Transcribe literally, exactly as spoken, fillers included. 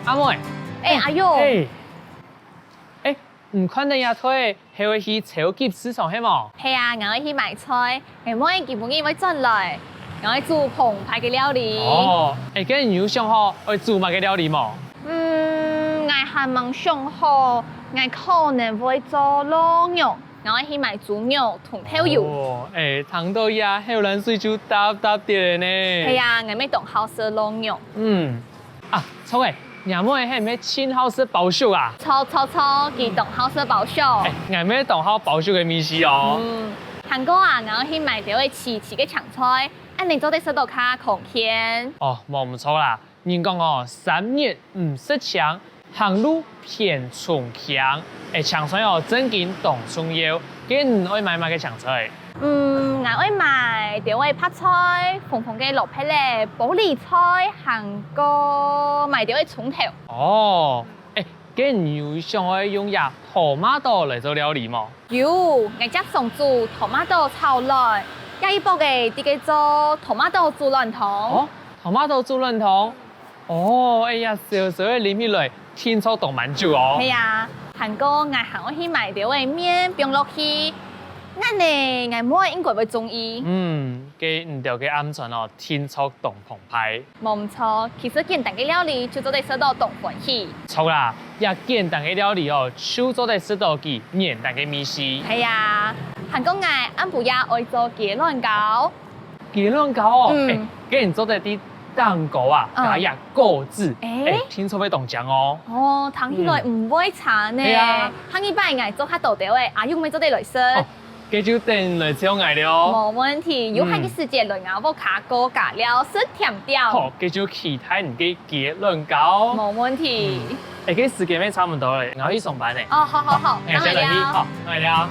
阿妹，欸，阿勇。欸，欸，你看等這台係愛去超級市場係無？係啊，𠊎愛去買菜。欸，妹，今晡日會轉來，𠊎愛煮澎湃个料理。哦，欸，該你有想好愛煮麼个料理無？嗯，𠊎還吂想好，𠊎可能會做滷肉。 𠊎愛去買豬肉同豆油。哦，欸，聽著這口涎水就嗒嗒跌了呢。係啊，𠊎乜當好食滷肉。嗯，啊，著欸，若妹係毋係盡好食包粟啊？著著著，佢當好食包粟。欸，𠊎乜當好包粟个味緒哦。嗯，還過啊，𠊎愛去買兜仔萋萋个青菜，恁仔做得食著較康健。哦，無毋著啦。 人講哦，三日毋食青，行路偏重輕。欸，青菜哦，正經當重要。該你愛買麼个青菜？嗯，𠊎愛買兜仔白菜、紅紅个蘿蔔仔、玻璃菜，還過買兜仔蔥頭。哦，欸，該你有想愛用這tomato來做料理無？ 有，𠊎輒常煮tomato炒卵，也有一駁仔在該做tomato煮卵湯。哦，tomato煮卵湯？哦，哎呀，燒燒个啉起來，定著當滿足哦。係啊，還過𠊎還愛去買兜仔麵放落去，恁仔𠊎妹應該會中意。嗯，該你兜个暗餐哦，定著當澎湃。 無毋著，其實簡單个料理就做得食著當歡喜。著啦，這簡單个料理哦，就做得食著佢原單个味緒。係啊，還過𠊎暗晡夜愛做雞卵糕。雞卵糕哦，嗯。欸，該你做得在頂高啊，嗯。加這果子，欸。欸，定著會當靚哦。哦，聽起來毋會差呢。嗯。係啊。下二擺𠊎做較多兜仔，阿勇乜做得來食。哦， 該就等來招𠊎了。無問題，有閒个時節來吾屋下過家尞，食甜點。好，該就期待你个雞卵糕。無問題。嗯。欸，該時間乜差毋多了，𠊎愛去上班了。哦，好好好，好，欸，等下聊。先來去，好，等下聊。